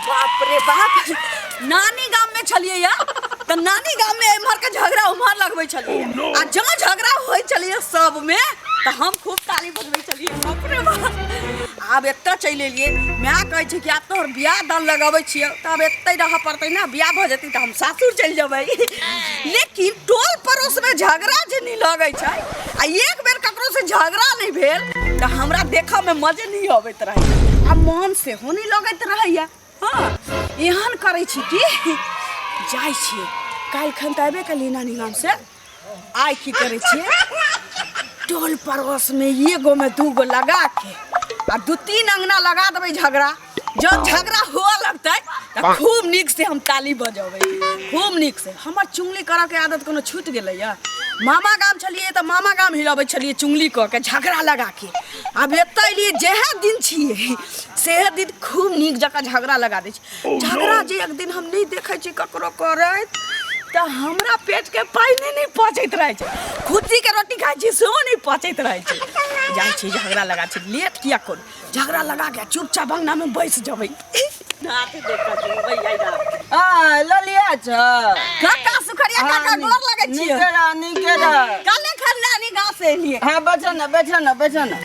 बाप रे बाप, नानी गाम में छलियै या तऽ नानी गाम में एम्हर के झगड़ा उम्हर लगबै छलियै आ जँ झगड़ा होइ छलियै सब में तऽ हम खूब ताली बजबै छलियै। बाप रे बाप, आब एतऽ चलि एलियै। माय कहै छै कि आब तोहर बियाह दान लगबै छियै तऽ आब एतै रहऽ पड़तै ने, बियाह भऽ जेतै तऽ हम सासुर चलि जेबै। लेकिन टोल पड़ोसमे झगड़ा जे नहि लगै छै आ एक बेर ककरो से झगड़ा नहि भेल तऽ हमरा देखऽमे मजे नहि अबैत रहैए आ मन सेहो नहि लगैत रहैए। हँ, एहन करै छी कि जाइ छियै, काल्हि खन तऽ अयबे केलियै नानी गामसँ, आइ की करै छियै टोल पड़ोसमे एगोमे दूगो लगा के आ दू तीन अंगना लगा देबै झगड़ा। जब झगड़ा हुअ लगतै तऽ खूब नीक से हम ताली बजेबै, खूब नीक से। हमर चुगली करऽके आदत कोनो छूटि गेलैए? मामा गाम छलियै तऽ मामा गाम हिलबै छलियै चुगली कऽ के झगड़ा लगा के। आब एतऽ एलियै, जएह दिन छियै सेहे दिन खूब नीक जकाँ झगड़ा लगा दै छी। झगड़ा जे एक दिन हम नहि देखै छी ककरो करैत तऽ हमरा पेटके पानि नहि पचैत रहै छै। खुद्दीके रोटी खाइ छी सेहो नहि पचैत रहै छै। जाइ छी झगड़ा लगा छी, लेट किया करू, झगड़ा लगा के चुपचाप अंगना में बैस जबै। नाक देख के जेबै आइ रात। आ ललिया छ। काका सुखरिया काका, गोर लगै छियै। नीके रह, नीके रह। काले खन नानी गाँव से एलियै। हाँ, बैठो ना, बैठो ना, बैठो ना।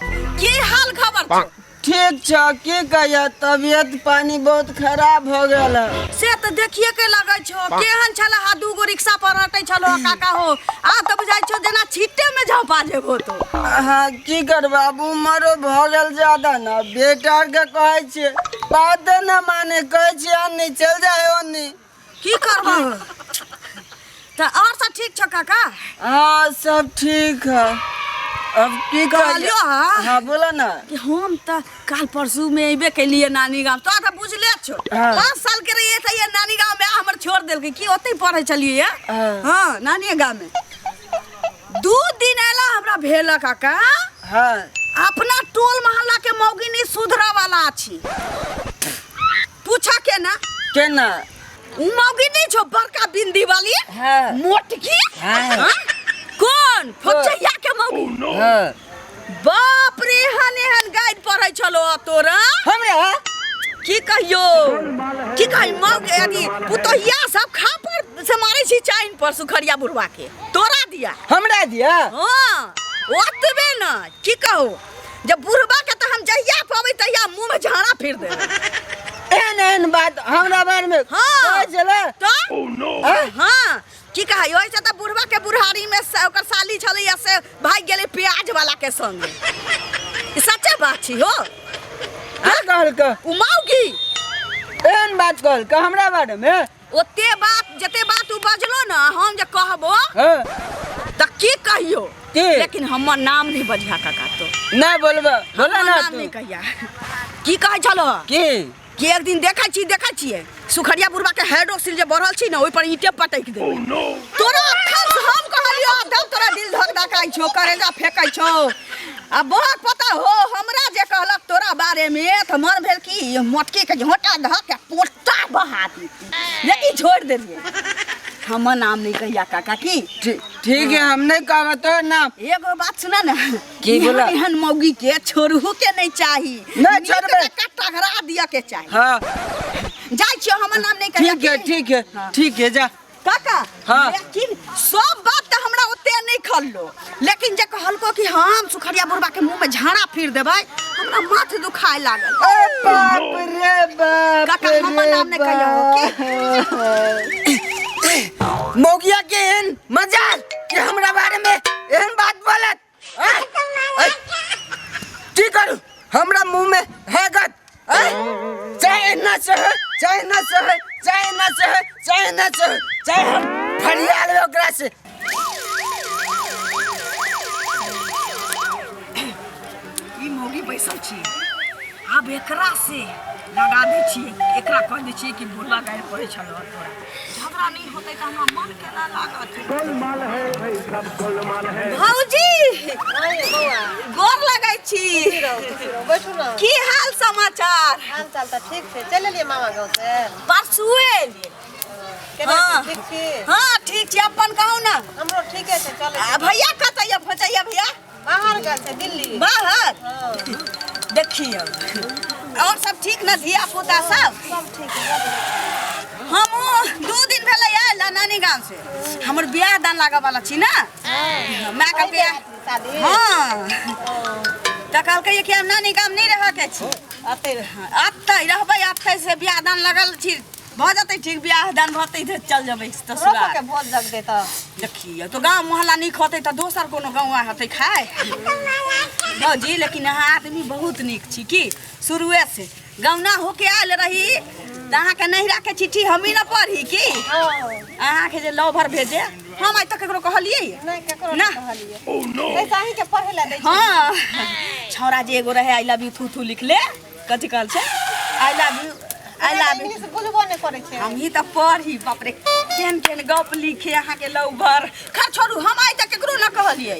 की हाल खबर छौ? ठीक छ, की कहिया, तबियत पानी बहुत खराब हो गेल है। से तऽ देखिए के लगै छौ। केहन छल हा, दूगो रिक्शा पर अटै छलो काका हो, आब तऽ बुझाइ छौ जेना छिट्टे में झपा जेबो तो। हाँ, की करब, आब उमरो भऽ गेल ज्यादा ना। बेटा आर के कहै छियै बाते ना माने, कहै छियै अन्नी चल जाए ओन्नी। की करबो तऽ? और सब ठीक छौ काका? हाँ, सब ठीक है। अब की कहलियौ हाँ? हाँ, बोला ना। कि हम तऽ काल परसू में अयबे केलिए नानी गाम, तो तऽ बुझले छौ। हाँ। 5 साल के रहिए तऽ ये नानी गाँव में हमर छोड़ देलकै कि ओतै पढ़ै छलियै। हाँ। हाँ, नानी गाँव में 2 दिन अयला हमरा भेल काका। हाँ। अपना टोल मोहल्ला के मौगी नहीं सुधरा वाला छी, पूछा के ना। केना? उ मौगी नहीं छौ बड़का बिंदी वाली? हाँ। मोटकी? हाँ। हाँ? कौन फोचैया के मौगी? हाँ। बाप रे, एहन एहन गाइड पढ़ै छलो तोरा। हमरा? की कहियो, की कही, मौगी अथी पुतोहिया सब खा पर से मारै छी चाइन पर सुखरिया बुढ़वा के। तोरा दिया? हमरा दिया? हाँ, ओतबे न की कहू, जब बुढ़वा के तऽ हम जहिया पबै तहिया मुँह में झाड़ा फिर देबै। एहन एहन बात हमरा बारे में हाँ। कहै छलै? तऽ आँय? हाँ, की कहै, ओहिसँ तऽ बुढ़वा के बुढ़ारी में से ओकर साली छलैया से भागि गेलै प्याज वाला के संगे। ई सच्चे बात छी हो। के कहलकै? उ मौगी। एहन बात कहलकै हमरा बारे में? ओते बात जते बात उ बजलो ना, हम जे कहबो हाँ। तऽ की कहियो। की? लेकिन हमर नाम नहीं बजिया काका तो। ना बोलबो, बोला हमर ना नाम तू। नहीं कहिया। की कहै छलो? की? कि एक दिन देखै छी, देखै छियै सुखरिया बुढ़वा के हाइड्रोक्सिल जे बढ़ल छी ना ओहि पर ईंटे पटकि देबै। तोरा अखन से हम कहलियो तब तोरा दिल धक धकाइ छौ, करेजा फेकै छौ। आ बहक पता हो हमरा जे कहलक तोरा बारे में तऽ मन भेल कि मोटकी के झोंटा धऽ के पोटा बहा देती, लेकिन छोड़ देलियै। हमर नाम नहीं कहिया काका की। ठीक है, हम नहीं कहब तो नाम। एगो बात सुना ना। की बोला? एहन एहन मौगी के छोड़हु के नहीं चाही। नहीं नीक छोड़बै। जकाँ टघरा दिअ के चाही। हाँ। जाइ छियौ, हमर नाम नहीं कहिया। ठीक है। की? ठीक है। हाँ। ठीक है, जा। काका। हाँ। लेकिन सब बात तऽ हमरा ओते नहीं खल्लो, लेकिन जे कहलको कि हम सुखरिया बुढ़वा के मुंह में झाड़ा फिर देबै, हमरा माथ दुखाए लागल। ए बाप रे बाप। काका, हमर रे नाम नहीं कहिया हो की? बाप। मौगिया के एहन मजाल कि हमरा बारे में एहन बात बोलत। आय, आय, की करू, हमरा मुंह में है गत। आय, चाहे ना चाहे, चाहे ना चाहे, चाहे ना चाहे, चाहे ना चाहे, चाहे हम फरिया लेबै ओकरा से। ई मौगी बैसल छी, आब एकरा से लगा दै छियै, एकरा कह दै छियै कि बुढ़वा गारि पड़ै छल तोरा। झगड़ा नहीं होतै तऽ हमरा मन केना लागत? भौजी, गोर लगै छी। बैठू ना। की हाल समाचार? हाल चाल तऽ ठीक छै। चलि एलियै मामा गाँव से? परसुए एलियै। केना हाँ। छी, ठीक छी? हाँ, ठीक छी। अपन कहू ना। हमरो ठीके छै, चलै आ भैया कतऽ यऽ? भौजैया भैया बाहर गेल छै, दिल्ली बाहर। हाँ। देखियौ, और सब ठीक ना? धिया पुता सब सब ठीक है। गाँव से हमर बियाह दान लागऽ वाला छी ना। माय कहलकै शादी। हाँ, तऽ कहलकै कि हम नानी गाम नहि रहऽ के छी, अतै अतै रहबै, अतै से बियाह दान लगल छी, भऽ जेतै ठीक, बियाह दान भऽ जेतै तऽ चल जेबै ससुराल। के भोज जग दे तऽ देखियौ तो गाँव मोहल्ला नीक होतै तऽ दोसर कोनो गाँव होतै खाय भौजी। लेकिन अहाँ आदमी बहुत नीक छी की शुरुए से गौना होके आयल रही तऽ अहाँके नैहराके चिट्ठी हमही ने पढ़ी की अहाँके जे लवर भेजे, हम आइ तक ककरो कहलियै नहि ककरो ना। नहि कहलियै। ऐसे अहीं के पढ़े ला दै छै। हाँ, छौड़ा जे एगो रहे I love you थू थू लिखले, कथी कहल छै, I love you, I love you. English बुझबो नहि करै छै। हमही तऽ पढ़ी, बाप रे केहन केहन गप लिखे अहाँके लवभर। खैर छोड़ू, हम आइ तक केकरो न कहलियै।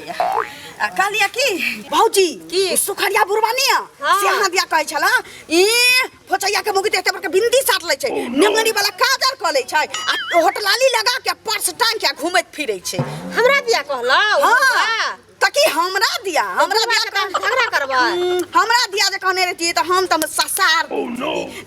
आ कहलियै कि भौजी की? सुखरिया बुढ़वा नहीं है हाँ। से अहाँ दिया कहै छला, ई फोचैया के मुगी एते बड़का बिंदी साट लै छै, नेंगनी वाला काजर कऽ लै छै आ होटलाली लगा के पर्स टांग के घूमैत फिरै छै। हमरा दिया कहलौ? हाँ, तऽ की हमरा दिया, हमरा दिया झगड़ा करबै? हमरा दिया जे कहने रहितियै तऽ हम तऽ ससार,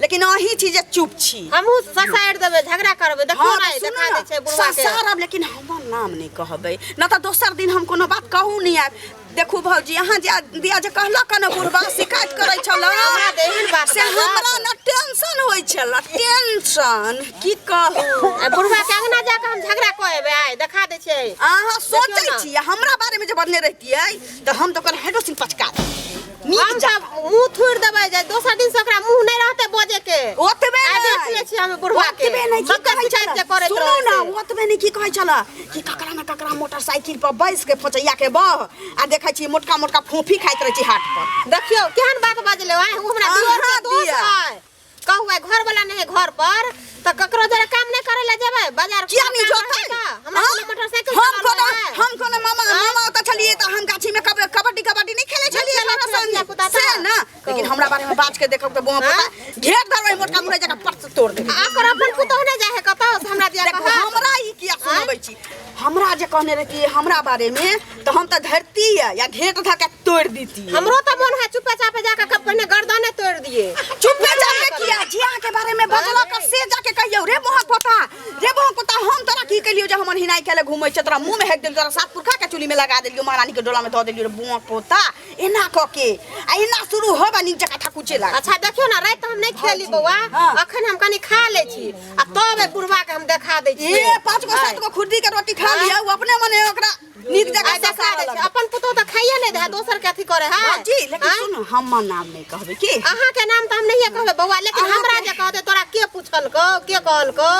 लेकिन अहीं छी जे चुप छी। हमहूँ ससारि देबै, झगड़ा करबै। देखियौ हाँ, ने तऽ सुनू देखा ने, दै छै बुढ़वा के। ससारब, लेकिन हमर नाम नहि कहबै न तऽ दोसर दिन हम कोनो बात कहू नहि आयब। देखू भौजी, अहाँ जे दिया जे कहलक ने बुढ़बा शिकायत करै छल हमरा तऽ एहन बात से हमरा ने टेंशन होइ छल, टेंशन की कहू। आ बुढ़वा के अंगना जाके हम झगड़ा कऽ एबै, आइ देखा दै छियै। अहाँ सोचै देखियौ ने। छी हमरा बारेमे जे बदले रहितियै तऽ हम तऽ ओकर हेडोसिन पचका दैतियै। नीक हम जकाँ। तऽ मुँह थुरि देबै जे दोसर दिन से ओकरा मुँह नहि रहतै बजै के। ओतबे आइ नहि। देख लै छियै हम बुढ़वा के। ओतबे नहि, की सबके कहै शिकायत छला जे करैत सुनू रहै ने से। ओतबे नहि, की कहै छला कि ककरा ने ककरा मोटरसाइकिल पर बैस के फोचैया के बह आ देखै छी मोटका मोटका फोफी खाइत रहै छी हाट पर। देखियौ केहन बात बजलै आइ, ओ हमरा दियोर के अहाँ दोस्त दिया। है। कहू आइ घर वाला नहि है घर पर तऽ ककरो जरे काम नहि करै लए जेबै बाजार? किया नहि काम जोतै? रहै तऽ? हमरा हाँ? कोनो मोटरसाइकिल हम चलाबै कोनो है? हम कोनो मामा हाँ? मामा ओतऽ छलियै तऽ हम गाछी में कबड्डी कबड्डी नहि खेलै छलियै खेलै हमरा छलियै संगे धियापुता से तऽ? ना। लेकिन हमरा बारे में बाज के देखब तऽ बुआ हाँ? पोता घेर धरबै, मोटका मुरै जकाँ पर्स तोड़ देबै। आ ओकर अपन पुतोह नहि जाइ है कतौ से हमरा दिया देखू कहत? हमरा ई किया सुनबै छी? हमरा जे कहने रहितियै हमरा बारे में तऽ हम तऽ धरती या घेट धऽ के तोड़ दितियै। हमरो तऽ मोन है चुपे चापे जाके पहिने गर्दने तोड़ दिए। चुपे चापे किया? जे अहाँके बारे में बजलक से जाके कहियौ, रे मोहक पोता, रे मोहक पोता, हम तोरा की कहियौ जे हमर हिनाई केले घूमै छै, तोरा मुँह में हेक देलियौ, तोरा सात पुरखा के चुली में लगा देलियौ, महारानी के डोला में धऽ देलियौ रे बुआ पोता। एना कऽ के आ एना शुरू होबा नीक जकाँ थकुचे लाग। अच्छा देखियौ ने, राति हम नहि खेली बौआ। हाँ। अखन हम कनि खा लै छी आ तब एहि बुढ़वा के हम देखा दै छी। ए 5 गो 7 गो खुर्दी के रोटी खा लिअ, ओ अपने मने ओकरा नीक जकाँ आइ देखा ससारऽ दै छी। लगतै। अपन पुतोह तऽ खाइए नहि दै है, दोसर के अथी करे है। भौजी, लेकिन आँय? सुनू, हमर नाम नहि कहबै की? अहाँ के नाम तऽ हम नहिए कहबै बौआ, लेकिन हमरा जे कहतै तोरा के पूछलकौ के कहलकौ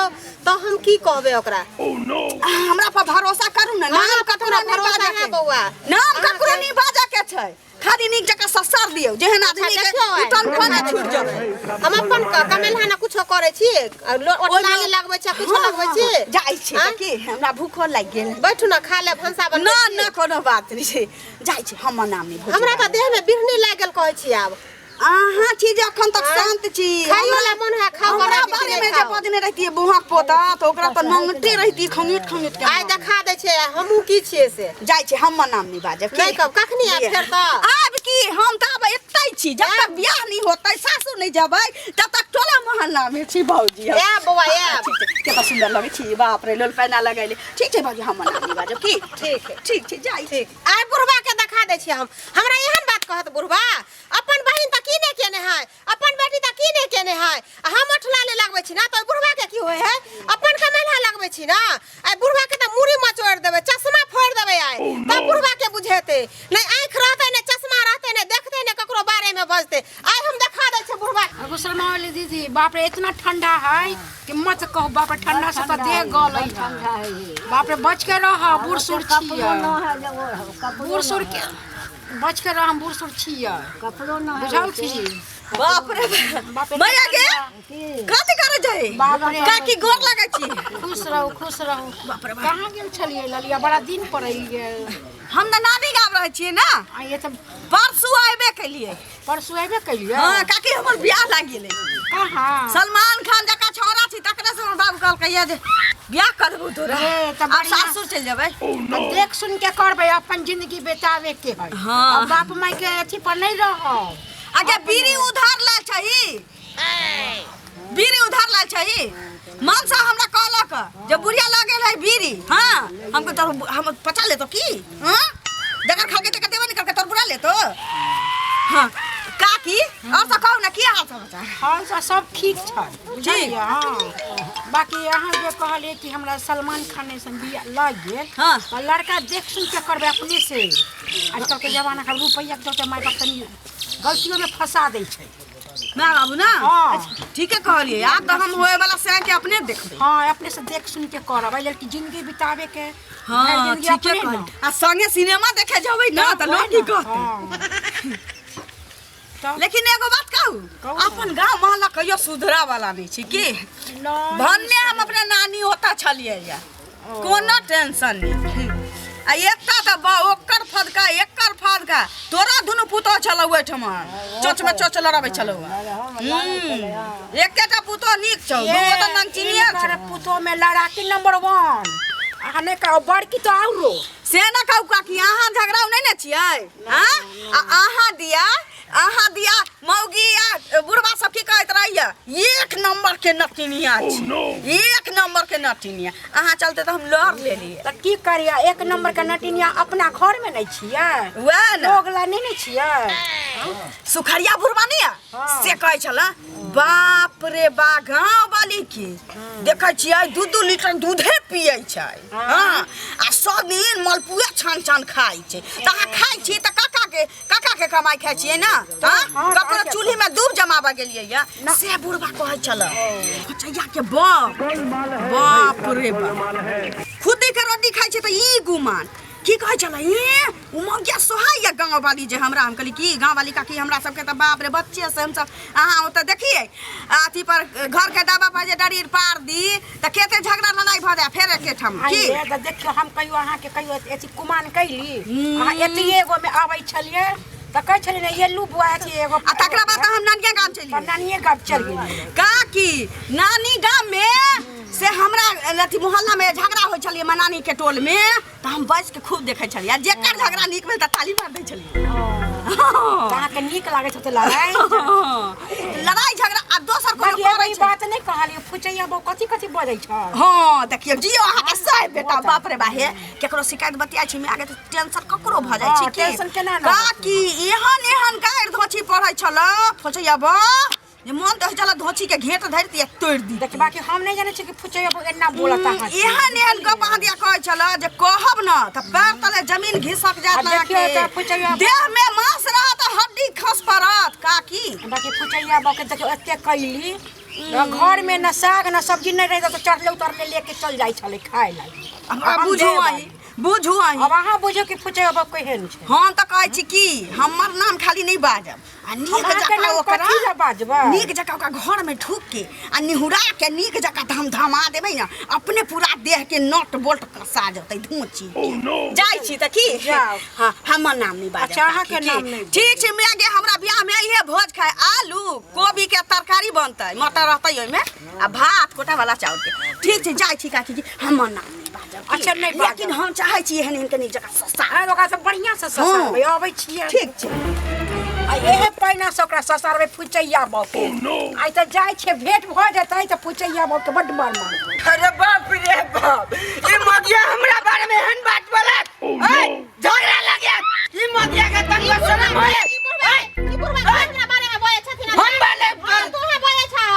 तऽ हम की कहबै ओकरा? अहाँ हमरा पर भरोसा करू ने, नाम अहाँ पर ककरो पूरा नहि भरोसा बाजऽ है के। बौआ। नाम अहाँ ककरो के- नहि बाजऽ के छै, खाली नीक जकाँ ससार दियौ जेहन आदमी के देखियौ आइ। उठन कोना छूट जेतै। हम अपन कमेलहा ने कुछो करै छी, आ ओठलाली लगबै छी, कुछो लगबै छी। जाइ छी तऽ आँय? की हमरा भूखो लागि गेल। बैठू ने, खा ले, भनसा बनबै ना छी। ना, कोनो बात नहि छै, जाइ छी, हमर नाम नहि भौजी हमरा तऽ बाजब। देह में बिढ़नी लागि गेल कहै छी आब। अहाँ छी जे अखन तक आँय? शांत छी। खाइयो ला मन है, खाओ हमरा बना के बारे कि में नहि जे खाओ? बजने रहितियै बुहाक पोता तऽ ओकरा तऽ नंगटे रहितियै खंगेट खंगेट के। आइ देखा दै छियै हमहूँ की छियै से। जाइ छी, हमर नाम नहि बाजब की? नहि कहब। कखनी आयब फेर तऽ? आब की, हम तऽ आब एतै छी, जब तक बियाह नहि होतै सासुर नहि जेबै तब तक टोला मोहल्ला में छी भौजी हम। आयब बौआ, आयब। ठीक छै, केतना सुन्दर लगै छी, बाप रे, लोल पैना लगैले। ठीक छै भौजी, हमर नाम नहि बाजब की? ठीक है। ठीक छै, जाइ ठीक। आइ बुढ़वा के देखा दै छियै हम। हमरा एहन बात कहत बुढ़वा, अपन बहिन तऽ की नहि केने है, अपन बेटी तऽ की नहि केने है, आ हम ओठलाली लगबै छी ना तऽ ओहि बुढ़वा के की होइ है? अपन कमेलहा लगबै छी ना। आइ बुढ़वा के तऽ मूड़ी मचोड़ि देबै, चश्मा फोड़ि देबै आइ, तब बुढ़वा के बुझेतै। नहि आँखि रहतै, नहि चश्मा रहतै, नहि देखतै, नहि ककरो बारे में बजतै। आइ हम देखा दै छियै बुढ़वा के। एगो शर्मा वाली दीदी, बाप रे, इतना ठंडा है कि मत कहो। बाप रे, ठंडा से तो देह गलै है। बाप रे, बच के रह, बूढ़ सूढ़ छियै, बूढ़ सूढ़ के बच के रह, हम बूढ़ सूढ़ छियै, बुझल छी। बाप रे बाप रे, मैया के कथी करे जाइ? बाप रे। काकी, गोर लगै छी। खुश रहू, खुश रहू। कहाँ गेल छलियै ललिया? बड़ा दिन पर अइलियै। हम तऽ नानी गाम रहै छियै ना। आ ये तऽ परसू आबे केलियै। परसू अयबे केलियै? हाँ काकी, हमर बियाह लागि गेलै। कहाँ? सलमान खान जकाँ छौड़ा छी, तकरे से हमर बाबू कहलकै जे बियाह करबू तोरा। ए, तऽ आब बढ़िआँ। सासुर चलि जेबै। तऽ देख सुन के करबै, अपन जिंदगी बितावे के है। हाँ। अब बाप माय के अथी पर नहीं रहब। आगे बीड़ी उधार लायल छही, बीड़ी उधार लायल छही, मनसा हमरा कहलक। जब बुढ़िया लगे रहे बीड़ी हाँ हमको तो हम पचा ले तो की हाँ जकर खा के तकर देबे नहीं करके तोर बुरा ले तो हाँ काकी और सब कहू ना की हाल समाचार हाल सब सब ठीक छै बुझलियै हाँ बाकी अहाँ जे कहलियै कि हमरा सलमान खान ऐसन बियाह लग गेल हाँ। तऽ लड़का देख सुन के करबै अपने से आजकल के जमाना के रुपैआ के चलते माय बाप तनी गलतियों में फंसा दै छै ना बाबू ना हाँ। ठीके कहलियै आब तऽ हम होए वाला सैं के अपने देखबै हाँ अपने से देख सुन के करब एहि लेल कि जिंदगी बितावे के हाँ भरि जिंदगी ठीके अपने कहलियै ने। आ संगे सिनेमा देखे जेबै ना तऽ लोग की कहतै हाँ। तब लेकिन एगो बात कहू कहू। अपन गांव मोहल्ला कहियो सुधरा वाला नहीं छै की नहि, भन्ने हम अपना नानी ओतऽ छलियै या कोनो टेंशन नहीं आ एकटा तऽ ओकर फदका एकर फदका तोरा दुनू पुतोह छलौ ओहिठमा चोच में चोच लड़ाबै छलौ एकेटा पुतोह नीक छौ दूगो तऽ नंगचिनिया छौ हिनकर पुतोह में लड़ाकी नंबर वन अहाँ नहि कहू बड़की तऽ औरो से न कहू काकी अहाँ झगड़ाउ नहि ने छियै हाँ आ अहाँ दिया मौगी आ बुढ़बा सब की कहैत रहैया एक नंबर के नटिनिया छी एक नंबर के नटिनिया अहाँ चलते तऽ हम लड़ लेलियै तऽ की करियै एक नंबर के नटिनिया अपना घर में नहि छियै वएह ने लोग ला नहि ने छियै सुखरिया बुढ़बा नहीं है से कहै छला बाप रे बा गाँव वाली के देखै छियै दू दू लीटर दूधे पियै छै हँ आ सब दिन मलपुए छान छान खाइ छै तऽ अहाँ खाइ छी तऽ काका के काका के कमाइ खाइ छियै ने हँ हँ, ककरो तऽ चूल्ही में दूब जमाबऽ गेलियै या से बुढ़बा कहै छला भैया के बाप बाप रे बाप खुदी के रोटी खाइ छै तऽ ई गुमान की कहै छलै ए उमंगिया सोहाइया गाँव वाली जे हमरा हम कहली की गाँव वाली काकी हमरा सबके तऽ बाप रे बच्चे से हमसब अहाँ ओतऽ देखियै अथी पर घर के दाबा पर जे डरीर पार दी तऽ केते झगड़ा लड़ाई भऽ जाय फेर एकेठाम की आइए तऽ देखियौ हम कहियो अहाँके कहियो अथी कुमान कैली अहाँ एतिए एगो मे आबै छलियै तऽ कहै छलियै ने एलू बुआ अथी एगो आ तकरा बाद तऽ हम नानिया गाम चलि तऽ गेलियै नानिए गाम चलि गेलियै काकी नानी गाम में से हमरा अथी मोहल्ला में झगड़ा होइ छलियै मनानी के टोल में तऽ हम बैस के खूब देखै छलियै आ जेकर झगड़ा नीक भेल तऽ ताली मारि दै छलियै तऽ अहाँके नीक लागै छै तऽ लड़ाइ लड़ाई झगड़ा आ दोसर कोनो बाकी एगो करै ई छै बात नहि कहलियै फुचैया बौ कथी कथी बजै छै हाँ देखियौ जियो अहाँके सह बेटा बाप रे बाहे केकरो शिकायत बतिया छी आगे तऽ टेंशन ककरो भऽ जाइ छै हाँ, की टेंशन केना ने होतै? काकी एहन एहन गारि धोछी पढ़ै छल फोचैया बा जे मन तऽ होइ छल धोछी के घेंट धरि दिया तोड़ि दी देख बाकी हम नहि जानै छी कि फुचैया बौ एना बोलत अहाँ एहन एहन गप अहाँ दिया कहै छल जे कहब न तऽ पैर तले जमीन घिसक जायत आ देखियौ अहाँके। तऽ फुचैया देह में मांस रहत तऽ हड्डी खस पड़त काकी बाकी फुचैया बौ के देखियौ एते कैली घर में न साग न सब्जी नहीं रहे तो चढ़ले उतरले लेके चल जाइ छलै खाय लागी अब बुझू अहीं बुझू अहीं अब अहाँ बुझू कि फुचैया बौ केहन छै हम तऽ कहै छी कि हमर नाम खाली नहि बाजब आ नीक अहाँके जकाँ नाम ओकरा कथी लए बाजबै? नीक जकाँ ओकरा घरमे ढुक के आ निहुरा के नीक जकाँ धम धमा देबै ने अपने पूरा देह के नट बोल्ट कसा जेतै धोची जाइ छी तऽ की जाउ। हाँ हमर नाम नहि बाजब अच्छा, अहाँके काकी, नाम की? नहि ठीक छै माय गे हमरा बियाह मे इहे भोज खाय आलू कोबी के तरकारी बनतै मटर रहतै ओहिमे आ भात कोटा वाला चाउर के ठीक छै जाइ छी काकी जी हमर नाम नहि बाजब की? अच्छा, नहि बाजब। लेकिन हम चाहै छी एहन एहन के नीक जकाँ सस्ता आर ओकरा से बढ़िया से ससारबै अबै छियै ठीक छै आ एहे पैना से ओकरा ससारबै फुचैया बौ के आइ तऽ जाइ छियै भेंट भऽ जेतै तऽ फुचैया बौ के बड्ड मार मारबै अरे बाप रे बाप ई मगिया हमरा बारे में एहन बात बोलत ऐ झगड़ा लगे ई मगिया के तनिको शरम होए ई बुढ़बा ई बुढ़बा हमरा बारे में बोले छथिन हम बोले हाँ, तू है बोले छा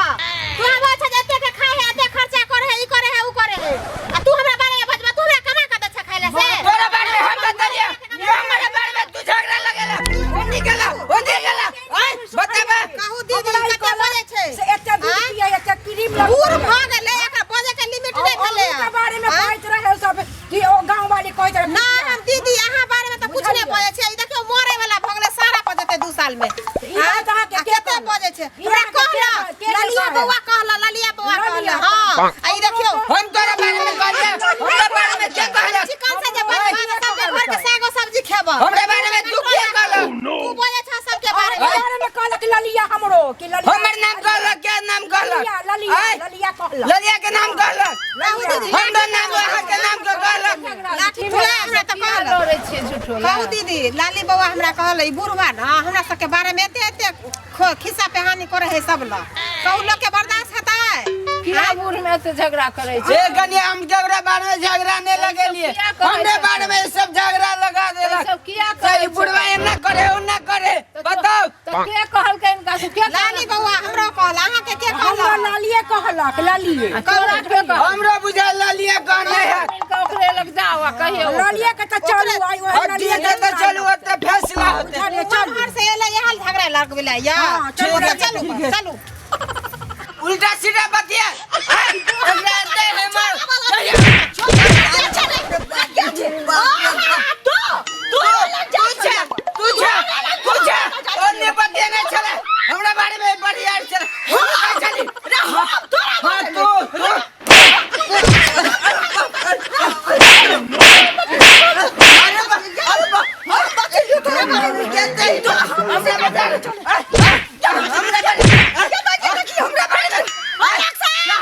तू है बोले छा एते के खाए है एते खर्चा करे है ई करे है ऊ करे है आ तू हमरा बारे में बजबा तू हमरा कमा के दे छा खाए ला से तोरा बारे में हम बतलिया ये हमारे बारे में तू झगड़ा लगेला ओनी गेला ओनी गेला ऐ बताबे कहू दीदी कते बोले छै से एते दूध आँय? पियै एते क्रीम लगबै बूढ़ भऽ गेलै एकरा बजे के लिमिट नहि भेलै के बारे में कहैत रहे सब कि ओ गांव वाली कहैत रहे ना हम दीदी अहाँ बारे में तऽ कुछ नहि बजै छै ई देखियौ मरे वाला भऽ गेलै सारा बजेतै 2 साल में ई बात अहाँके आ के कते कहलक? बजै छै ई हमरा अहाँके के कहलक के ललिया कहलक? बौआ कहलक ललिया बौआ कहलक ललिया। हाँ आ ई देखियौ हम तोरा बारे में कहलिया हमरा बारे में के कहलक चिकन से जे बजबा तऽ सबके घर के सागो सब्जी खेबऽ हमरा बारे में तू के कहलक तू बजै छह सबके बारे में बारे में कहलक ललिया हमरो कि ललिया हमर नाम कहलक के नाम कहलक ललिया ललिया ऐ, ललिया कहलक ललिया के नाम कहलक हमरो नाम अहाँ के नाम के कहलक लाठी फुला हमरा तऽ कहलक डरै छियै झूठो कहू दीदी लाली बौआ हमरा कहल ई बुढ़वा न हमरा सबके बारे में एते एते खिस्सा पेहानी करे है सब लग कहू लोग के बर्दाश्त हेतै किया बूढ़ बारे में एते झगड़ा करै छै? ए कनिया, हम झगड़ा बारे में झगड़ा नहीं लगेलिए। किया कहै हमरे छथिन? बारे में सब झगड़ा लगा देलक। सब किया करै सही बुढ़वा एना करे ओना करे, बताओ। तऽ के कहलकै हिनका से? के लाली बौआ हमरो कहला, अहाँके के हमरा कहला? लालिए कहलक, लालिए। तोरा के कहलक? हमरो बुझा ललिया कहने है। हिनका ओकरे लग जाओ आ कहियो। लालिए के तऽ चलू आइ ओहे और लालिए ठीक है तो चलू, ओते फैसला होते। चलू चलू। उम्हर से एलै यहाँ झगड़ा लगबेलै या। हाँ, चलू, चलू ठीक है। चलू। उल्टा सीधा बतिया एकरा एते है मार। तू छे, तू छे, तू छे। ओने बतिया नहीं छले, हमरा बारे में बढ़िया छले। हम कहाँ चली? हाँ, तू तू। अरे बा, अरे बा, हम बचियो तोरा बारे में कहते ही तो हमरा बता। हमरा बारे में, हमरा बारे में,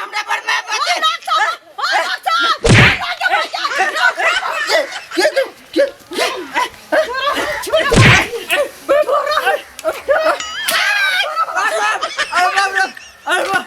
हमरा बारे में बते। अरे बाप रे, अरे बाप।